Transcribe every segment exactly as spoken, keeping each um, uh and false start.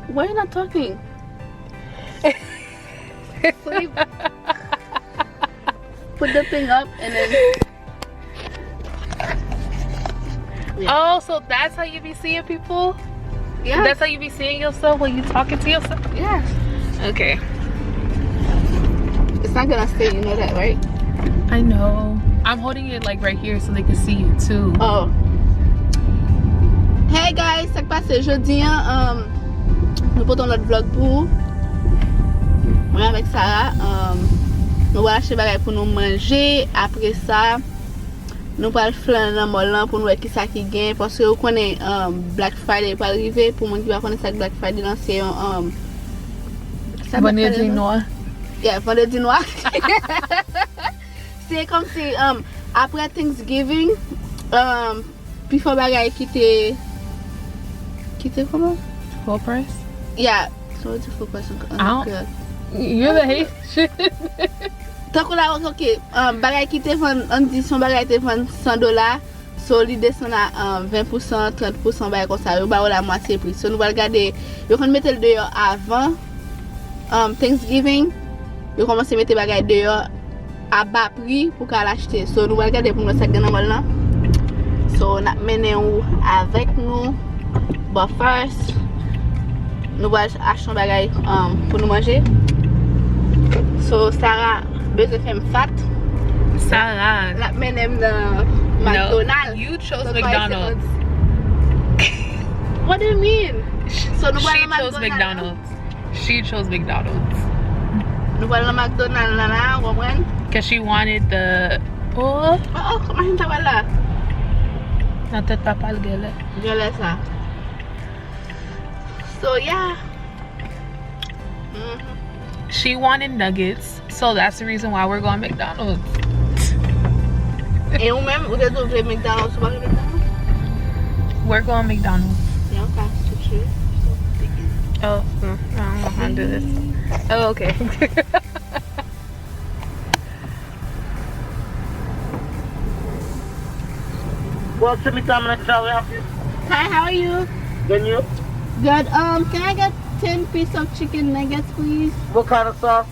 Why you not talking? Sleep. Put the thing up and then. Yeah. Oh, so that's how you be seeing people? Yeah. That's how you be seeing yourself when you talking to yourself? Yes. Okay. It's not gonna stay, you know that, right? I know. I'm holding it like right here so they can see you too. Oh. Hey guys, sa k pase jodi an, um, nou pote yon lòt vlog pou ou. Mwen avèk Sarah, um, nou pral achte bagay pou nou manje. Apre sa, nou pral flannen nan mall lan pou nou wè kisa ki gen. Paske ou konnen, um, Black Friday pral rive. Pou moun ki pa konnen sa k Black Friday lan, se yon, um, sa Black Friday Vandredi lan? Nwa. Yeah, Vandredi Nwa. Se kòmsi, um, apre Thanksgiving, um, pifò bagay kite, kite kòman? Full price? Yeah, so what's the full price on, on I don't- the You're the Haitian. Tankou la, ok, um, bagay ki te vann, ann di, si yon bagay te vann san dola, so li desann a, um, ven pousan, trant pousan, bagay konsa, yo ba ou la mwatye pri. So nou pral gade, yo konn mete l deyò avan, um, Thanksgiving, yo kòmanse mete bagay deyò a ba pri pou ka al achte. So nou pral gade pou nou wè sa k gen nan mall lan. So n ap mennen ou avèk nou. But first, nou pral achte yon bagay, um, pou nou manje. So Sarah bezwen fè m fat. Sarah. L ap mennen m nan McDonald's. You chose So, McDonald's. What do you mean? So nou pral She nan chose McDonald's. McDonald's. She chose McDonald's. Nou pral nan McDonald's la, la, ou konprann? Cause she wanted the. Oh. Oh, oh, kòman sa pral la? Nan tèt papa l genlè. Genlè sa. So, yeah. Mhm. She wanted nuggets, so that's the reason why we're going McDonald's. E ou menm, ou te di w vle McDonald's, ou pa vle McDonald's? We're going McDonald's. Yeah, okay, sure. Oh, mm, I don't know how to do this. Oh, okay. Well, Timmy Dominic, how we help you? Hi, how are you? Then you? Good. Um, can I get ten piece of chicken nuggets, please? What kind of sauce?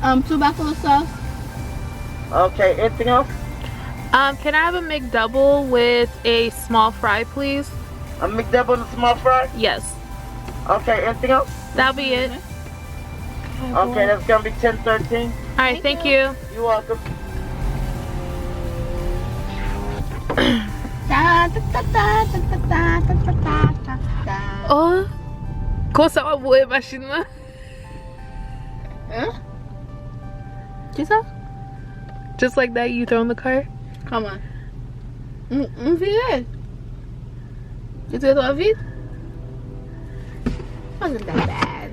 Um, two buffalo sauce. Okay, anything else? Um, can I have a McDouble with a small fry, please? A McDouble and a small fry? Yes. Okay, anything else? That'll be it. Okay, that's gonna be ten thirteen. All right, thank you. You're welcome. Ta, ta, ta. Oh, konsa w ap voye machin nan? Hein? Kisa? Just like that, you throw in the car? Kòman? M, m vire. Li te twò vit? Wasn't that bad.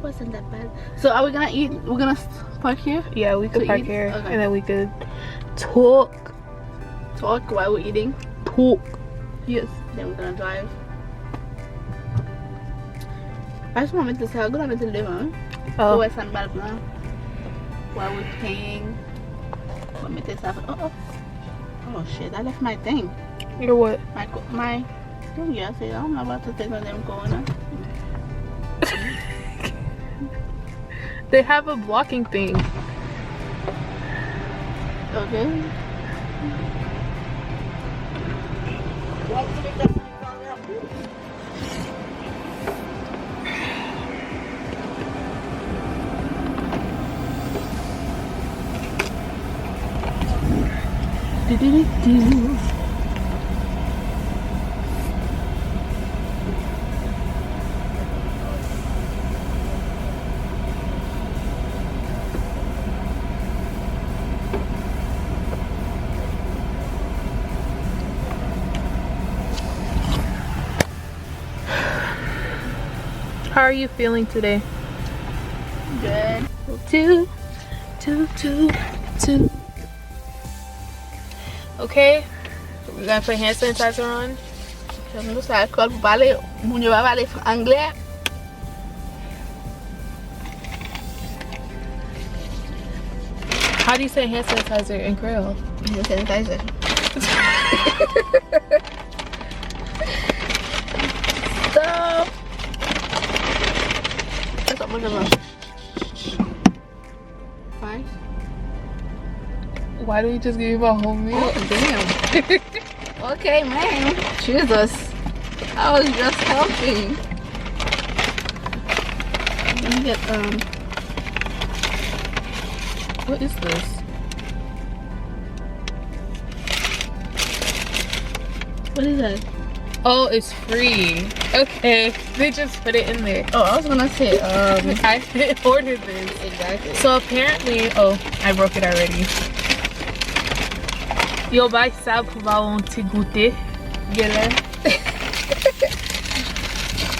Wasn't that bad. So are we gonna eat? We're gonna s- park here? Yeah, we could To park eat? Here Okay. And then we could talk. Talk while we're eating? Talk. Yes. Then we're gonna drive. Pas mwen mete sa, gou la mete l devan, wi. Oh. Pou wè sa n pral pran. While we're paying. Mwen mete sa. Oh, oh. Oh, shit, I left my thing. You're what? My, co- my, yeah, I said, I'm not about to take on them corona. They have a blocking thing. Okay. How are you feeling today? Good. Two, two, two, two. Okay, we gotta put hand sanitizer on. Fè m sa alkòl pou pale. Moun yo pa pale fr- anglè. How do you say hand sanitizer in Creole? Hand sanitizer. That's what we're gonna Fries? Why do you just give me my whole meal? Oh, damn. Okay, man. Jesus. I was just helping. Let me get, um, what is this? What is that? Oh, it's free. Okay. They just put it in there. Oh, I was gonna say, um, I didn't order this. Exactly. So apparently, oh, I broke it already. Yo bay sa pou ba w yon ti goute. Genlè.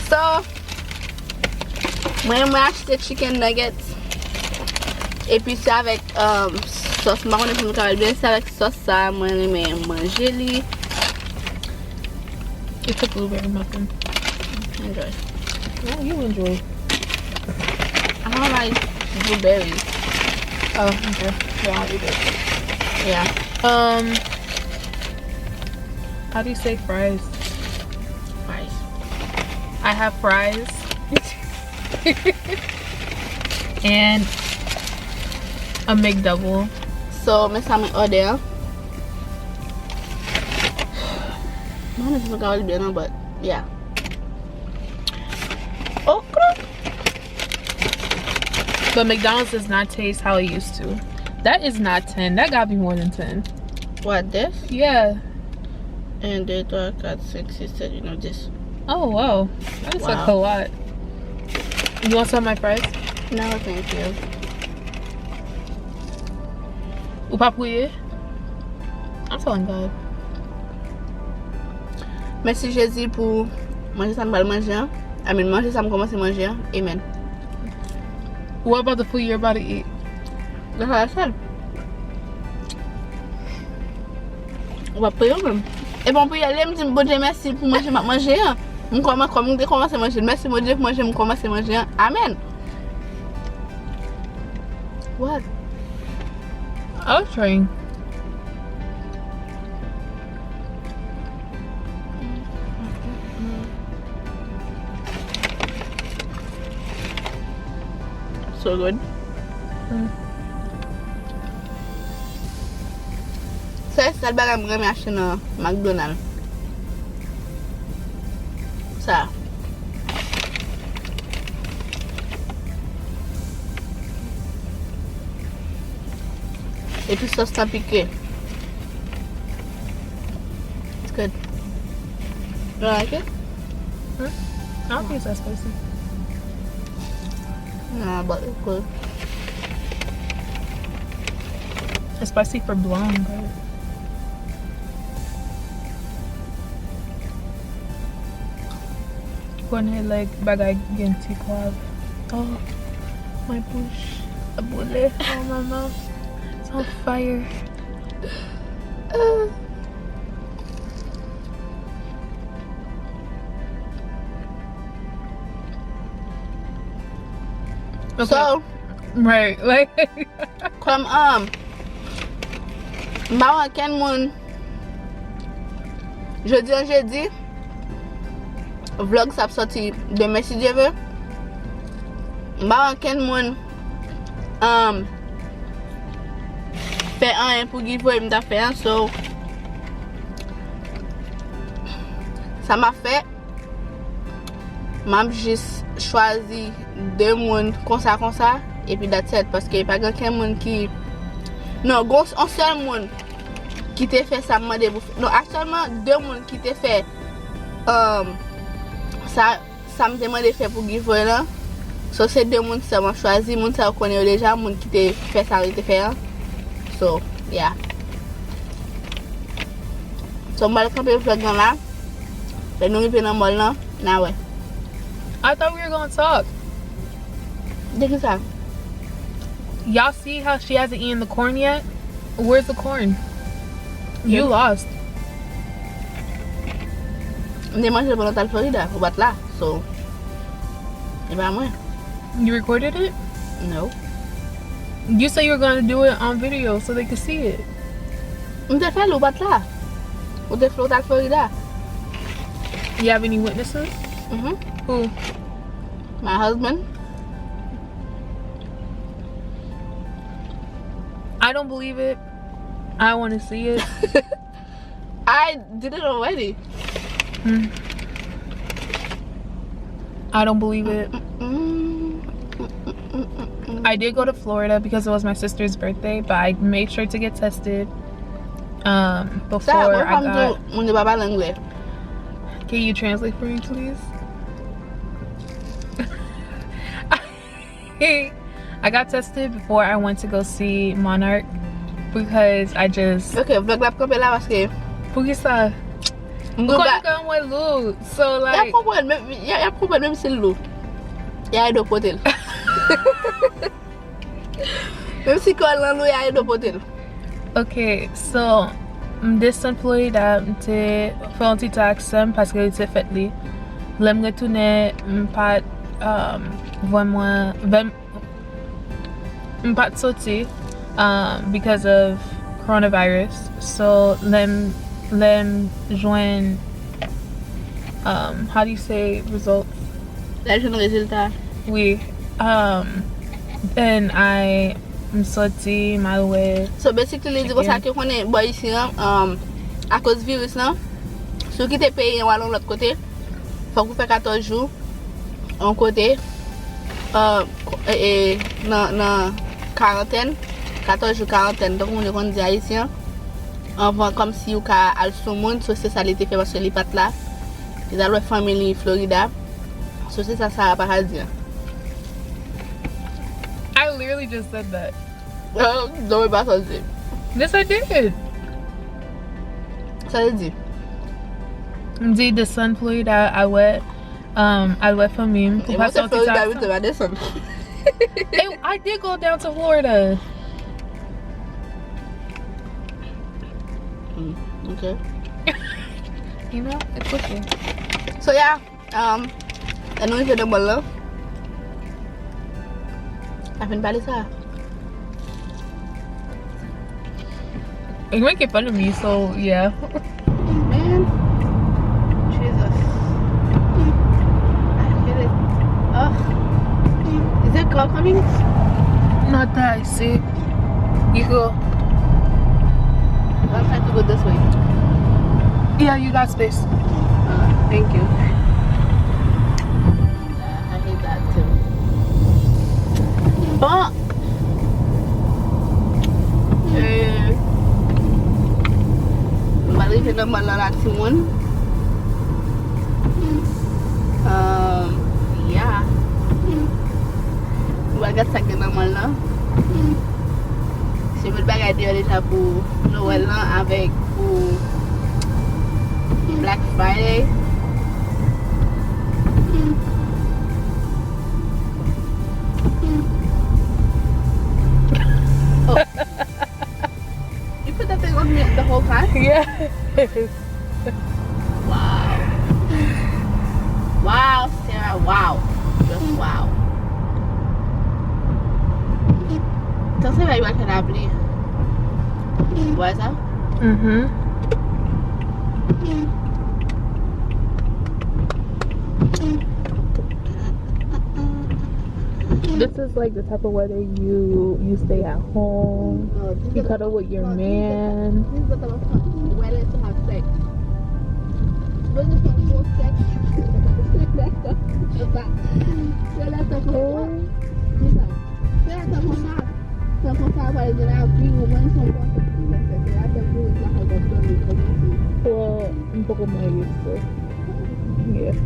So, mwen, mwen achte chicken nuggets. Epi se avèk, um, sòs, m pa konnen si nou ka wè l byen, se avèk sòs sa, mwen renmen manje li. It's a blueberry muffin. Enjoy. Well, you enjoy. I don't like blueberries. Oh, okay. Yeah, I eat it. Yeah. Um, how do you say fries? Fries. I have fries. And a McDouble. So, men sa mwen order. Mwen menm si mwen ka wè l byen non, but yeah. Okra. But McDonald's does not taste how it used to. That is not ten. That gotta be more than ten. What, this? Yeah. Un, deux, trois, quatre, cinq, six, sept, huit, neuf, dix. Oh, wow. That's like a lot. You want some of my fries? No, thank you. Ou pa priye? I'm telling God. Mèsi Jezi pou manje sa m pral manje an. I mean, manje sa m kòmanse manje an. Amen. What about the food you're about to eat? That's what I said. Ou pa priye ou menm. E bon, priye, lè m di Bondye mèsi pou manje m ap manje an. M kòman, kòm m te kòmanse manje. Mèsi Bondye pou manje m kòmanse manje an. Amen. What? I was trying. So good. Mm. Sa e sèl bagay mwen renmen achte nan McDonald. Sa. Epi sòs la pike. It's good. You like it? Hmm? I don't think it's that spicy. No, but it's good. It's spicy for blonde, but Konnen lè bagay gen ti pwav. Oh, my bouche ap boule. Oh, my mouth. It's on fire. Okay. So, right, like, kòm, um, m pa wè okenn moun. Jodi an jedi, vlog sa ap sòti demen si Dye vle. M pa wè okenn moun, um, fè anyen pou giveaway m ta fè an, so sa m ap fè, m ap jis chwazi de moun konsa konsa, epi that's it, paske pa gen okenn moun ki, non, gon, yon sèl moun ki te fè sa m mande pou fè. Non, aktyèlman, de moun ki te fè, um, sa, sa m te mande fè pou giveaway lan. So, se de moun sèlman m chwazi. Moun sa yo konnen yo deja, moun ki te fè sa yo te fè an. So, yeah. So, m pral kanpe vlog lan la. Lè nou rive nan mall lan, n a wè. I thought we were gonna talk. De ki sa? Y'all see how she hasn't eaten the corn yet? Where's the corn? You lost. M te manje l pandan m t al Florida, ou pa t la. So, e pa mwen. You recorded it? No. You said you were gonna do it on video so they could see it. M te fè l, ou pa t la. Ou te fè, ou t al Florida. You have any witnesses? Who? My husband. I don't believe it. I want to see it. I did it already. Hmm. I don't believe it. I did go to Florida because it was my sister's birthday, but I made sure to get tested um, before I got. Moun yo pa pale anglè. Can you translate for me, please? I got tested before I went to go see Monarch because I just. Ok, vlog la ap kanpe la paske. Poukisa? Ou konn ke mwen lou. So, like. Y ap konprann, menm, y ap konprann menm si l lou. Y a ede w pote l. Menm si kò l lan lou, y a ede w pote l. Ok, so, m desann Florida, m te fè yon ti tax sè m paske li te fèt li. Lè m retounen, m pa t, um, vrèman, vrèm-, m pa t soti, um, because of coronavirus. So, lè m, lè m jwenn, um, how do you say results? Lè l jwenn rezilta. Wi. Um, and I, m soti, m al wè. So, basically, li di konsa ke konnen bò isi an, um, akoz viris lan, si w kite peyi an, w al yon lòt kote, fòk ou fè katòz jou yon kote, um, e, e, nan, nan karantèn, katòz jou karantèn, tankou moun yo konn di Ayisyen, anvan, kòmsi ou ka al sou moun, so se sa li te fè paske li pa t la. Li t al wè fanmi li Florida. So se sa Sarah pa ka di an. I literally just said that. Oh, non, men pa sa w di. Yes, I did. Sa w di? M di desann Florida, al wè, um, al wè fanmi m pou pase yon ti tan ansanm. E, I did go down to Florida. Mm, ok. You know, it's okay. So, yeah. Um, lè nou rive nan mall lan, a fin pale sa. It make it fun of me, so yeah. Man, Jesus. I hate it. Ugh. Is there a car coming? Not that I see. You go. I'll try to go this way. Yeah, you got space. Uh, thank you. Yeah, I hate that too. Bon. Eh, m pral rive nan mall lan la, timoun. Um, yeah. M pral gad sa k gen nan mall lan. Se met bagay deyò deja pou Nowèl lan avèk pou Black Friday. Oh. You put that thing on me the whole time? Yes. Wow. Wow, Sarah, wow. Just wow. Tan se fè yo ak lapli. Wè sa? Mhm. This is like the type of weather you you stay at home, you cuddle with your man. This is the type of weather to have sex. When you can go sex, se la sa konsa. Se la sa konsa. Se la sa konsa, pral gen lapli, ou menm se yon bon sex ki fè. Se la sa konsa, w ap dòmi kòmanse. Well, m poko marye, so. Yeah.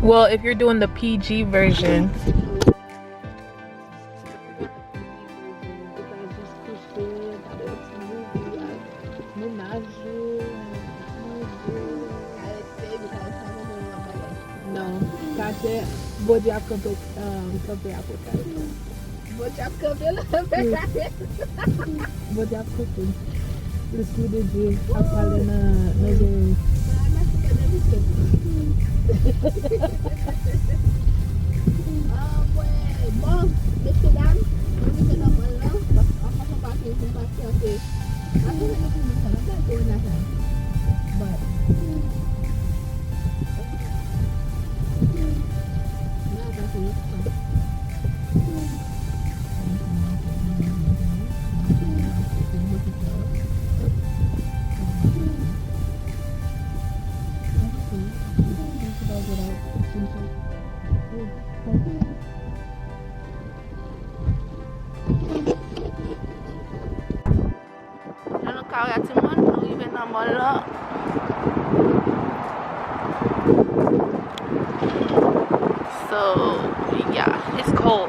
Well, if you're doing the P G version. Mennaj ou, manje. Non, kache, Bondye ap kanpe, um, kanpe akote. Bondye ap kanpe la. Wi. Bondye ap kanpe. Lespri de Dye ap pale nan, nan zòrèy. Ah, mwen, bon, Jan nou ka wè a, timoun, nou rive nan mall lan. So, yeah, it's cold.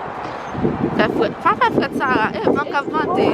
Fè frèt. Pa fè frèt, Sarah. E van k ap vante.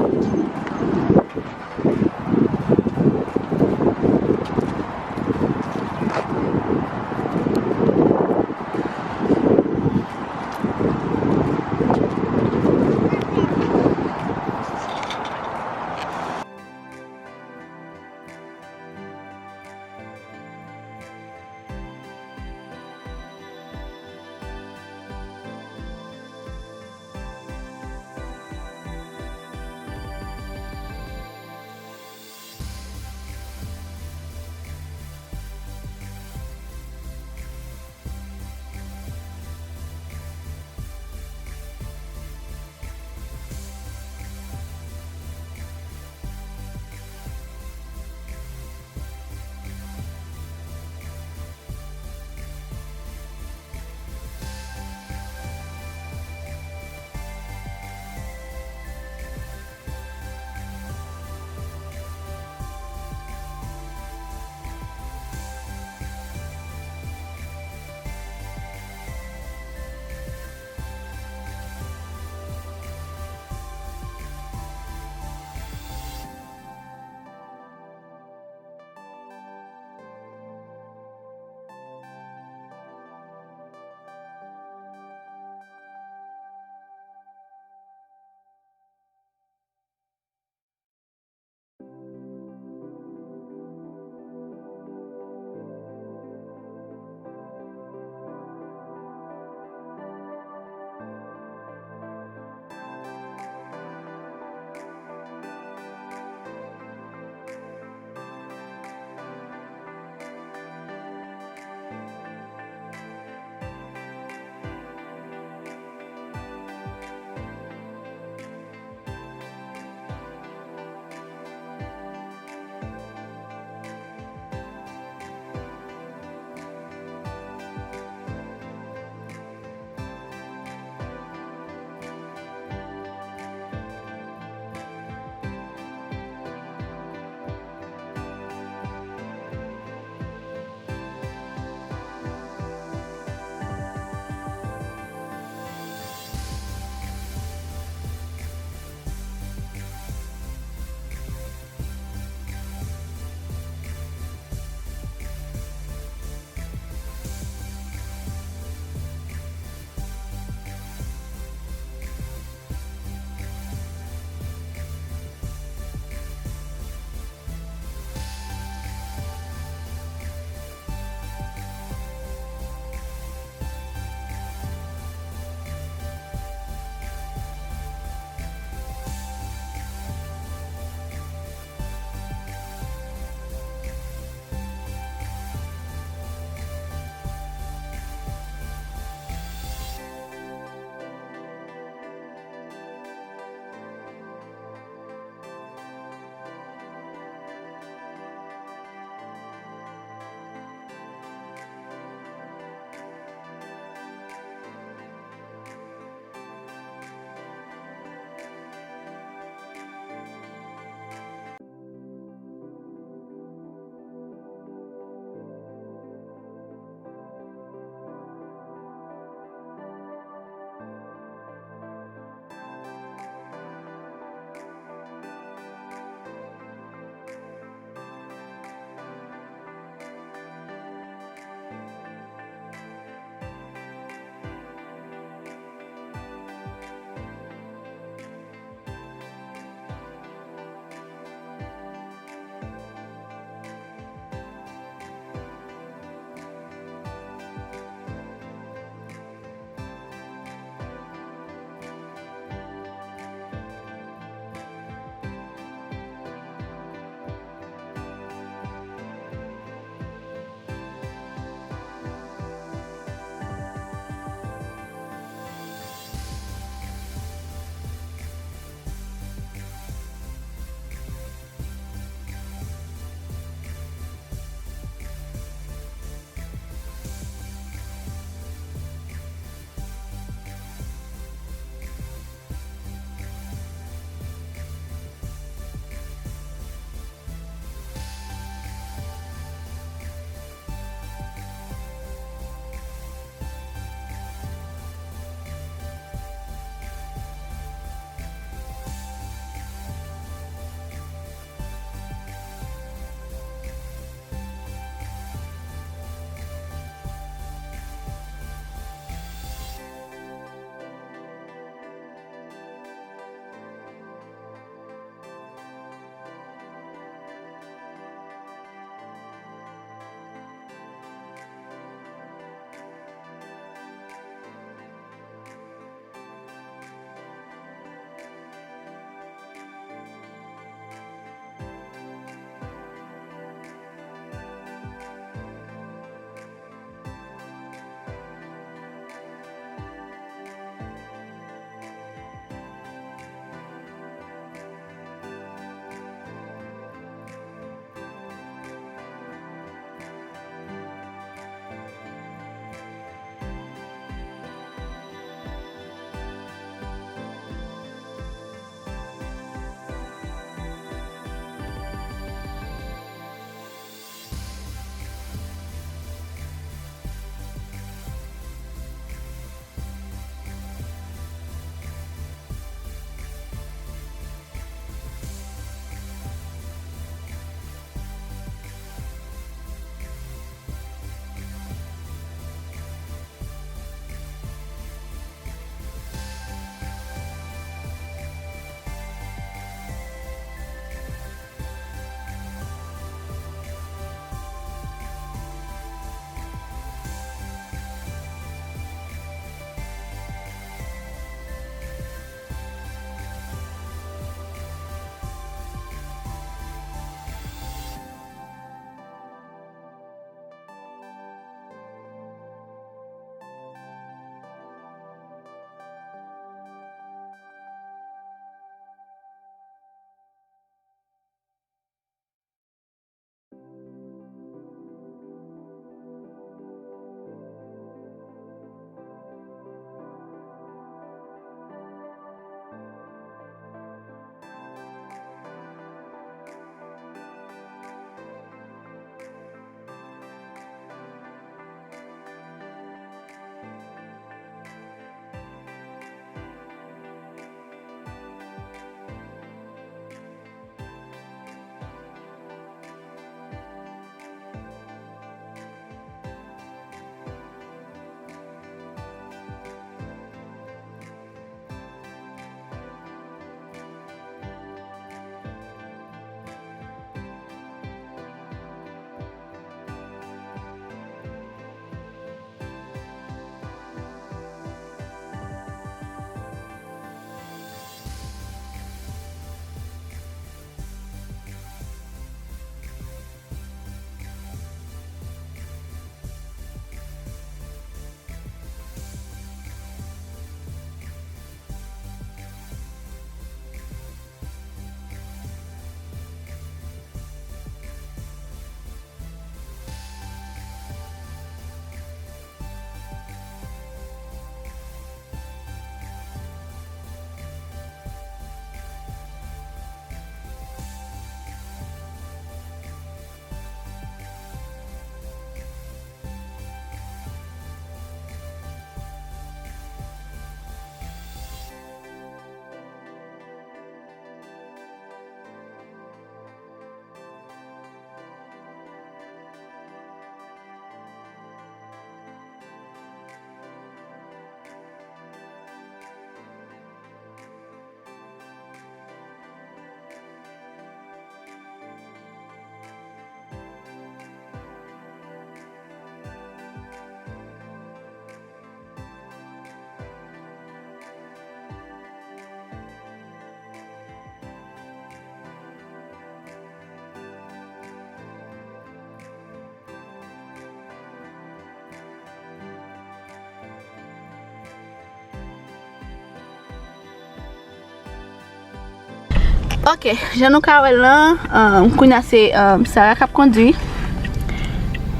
Ok, jan nou ka wè l lan, um, kounye a se, um, Sarah k ap kondwi.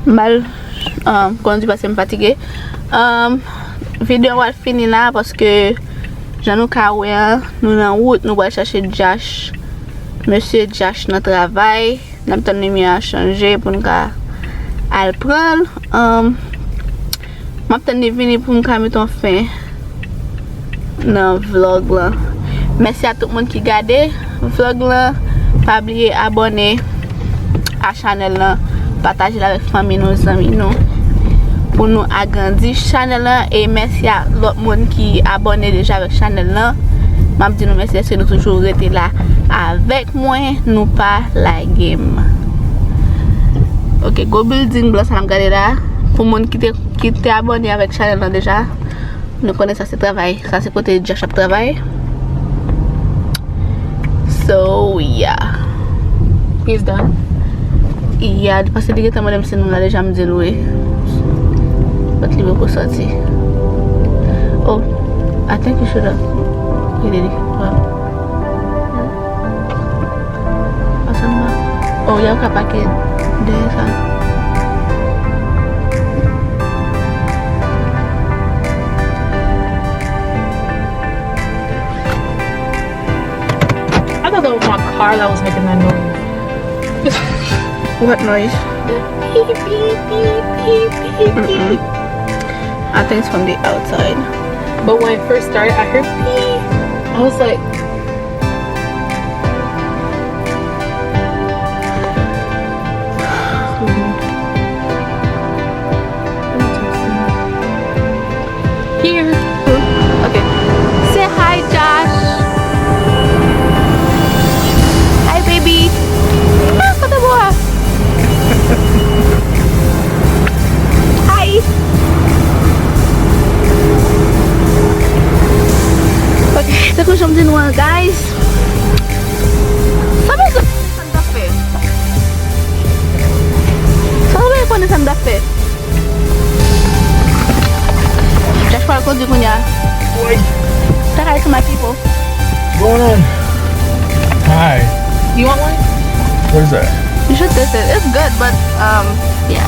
M al, um, kondwi paske m fatige. Um, videyo a pral fini la paske jan nou ka wè an, nou nan wout, nou pral chache Josh. Mesye Josh nan travay. N ap tann limyè a chanje pou n ka al pran l. Um, m ap tann li vini pou m ka met yon fen nan vlog lan. Mèsi a tout moun ki gade vlog lan. Pa bliye abòne a chanèl lan, pataje l avèk fanmi nou, zanmi nou, pou nou agrandi chanèl lan. E mèsi a lòt moun ki abòne deja avèk chanèl lan. M ap di nou mèsi dèske nou toujou rete la avèk mwen, nou pa lage m. Ok, gwo building blan sa n ap gade la. Pou moun ki te, ki te abòne avèk chanèl lan deja, nou konnen sa se travay. Sa se kote Josh ap travay. So, yeah. He's done? Yeah, paske li gentan mande m si nou la deja, m di l wi. But li poko sòti. Oh, I think you should have. He did it. Wow. Ansanm nan. Oh, y ap ka pake dèyè sa. I thought that was my car that was making that noise. What noise? The beep, beep, beep, beep, beep, beep. Mm-mm. I think it's from the outside. But when it first started, I heard beep. I was like, Here. Okay. Say hi, Josh. Hi, baby. Ah, kote bò a? Hi. Okay, tankou jan m di nou an, guys. Sa vle di sa n t ap fè? Sa w vle konnen sa n t ap fè? Josh pral kondwi kounye a. Oi. Say hi to my people. What's going on? Hi. You want one? What is that? You should taste it. It's good, but, um, yeah.